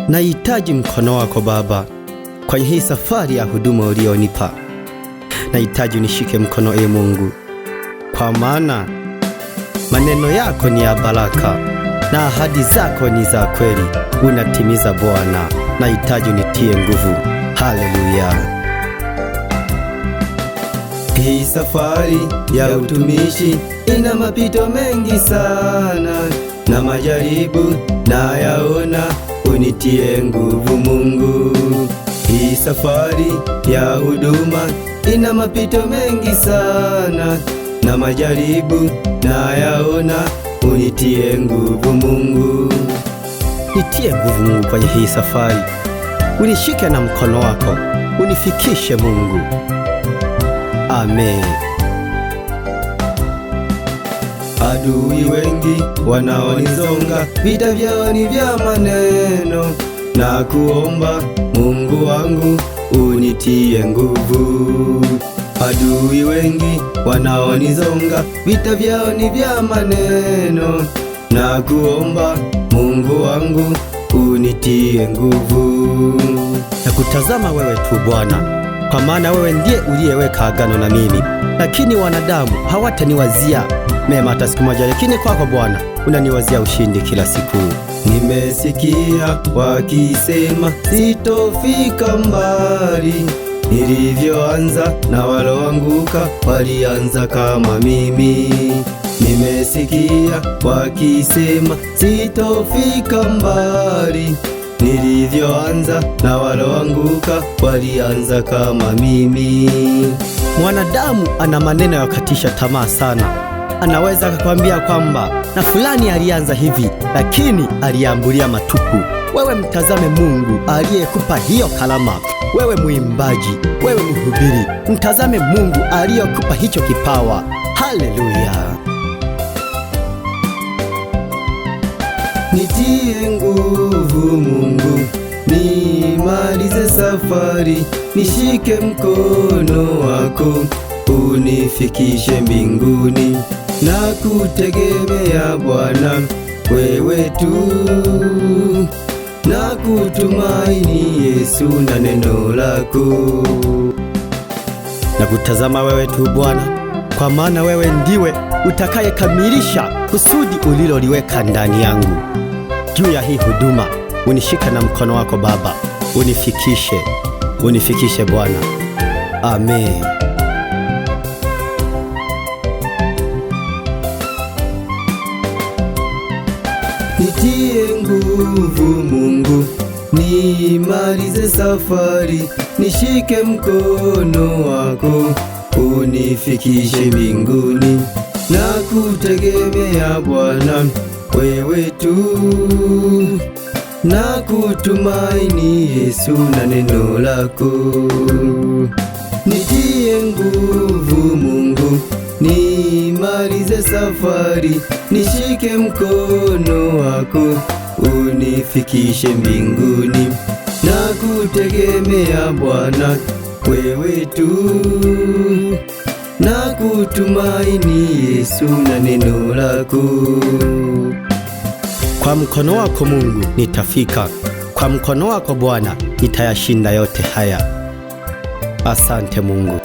Nahitaji mkono wako Baba kwenye hii safari ya huduma ulionipa. Nahitaji unishike mkono, e Mungu, kwa maana maneno yako ni ya baraka na ahadi zako ni za kweli, unatimiza Bwana. Nahitaji unitie nguvu. Haleluya! Hii safari ya utumishi ina mapito mengi sana, na majaribu nayaona, unitie nguvu Mungu. Hii safari ya huduma ina mapito mengi sana, na majaribu nayaona, unitie nguvu Mungu. Nitie nguvu Mungu kwenye hii safari, unishike na mkono wako, unifikishe Mungu. Amen. Adui wengi wanaonizonga, vita vyao ni vya maneno, na kuomba Mungu wangu unitie nguvu. Adui wengi wanaonizonga, vita vyao ni vya maneno, na kuomba Mungu wangu unitie nguvu. Na kutazama wewe tu Bwana, kwa maana wewe ndiye uliyeweka agano na mimi, lakini wanadamu hawataniwazia mema hata siku moja, lakini kwako Bwana unaniwazia ushindi kila siku. Nimesikia wakisema sitofika mbali, nilivyoanza na waloanguka walianza kama mimi. Nimesikia wakisema sitofika mbali, nilivyoanza na waloanguka walianza kama mimi. Mwanadamu ana maneno ya kukatisha tamaa sana. Anaweza akakwambia kwamba na fulani alianza hivi, lakini aliambulia matupu. Wewe mtazame Mungu aliyekupa hiyo kalama. Wewe mwimbaji, wewe mhubiri, mtazame Mungu aliyekupa hicho kipawa. Haleluya! Nitie nguvu Mungu, nimalize safari, nishike mkono wako, unifikishe mbinguni. Na kutegemea Bwana wewe tu, na kutumaini Yesu na neno lako. Na kutazama wewe tu Bwana, kwa maana wewe ndiwe utakayekamilisha kusudi uliloliweka ndani yangu. Juu ya hii huduma unishika na mkono wako Baba, unifikishe, unifikishe Bwana. Amen. Nitie nguvu Mungu, nimalize safari, nishike mkono wako, unifikishe mbinguni. Na kutegemea Bwana wewe tu, na kutumaini Yesu na neno lako. Nitie nguvu Mungu, nimalize safari, nishike mkono wako, unifikishe mbinguni. Na kutegemea Bwana wewe tu, na kutumaini Yesu na neno lako. Kwa mkono wako Mungu nitafika, kwa mkono wako Bwana nitayashinda yote haya. Asante Mungu.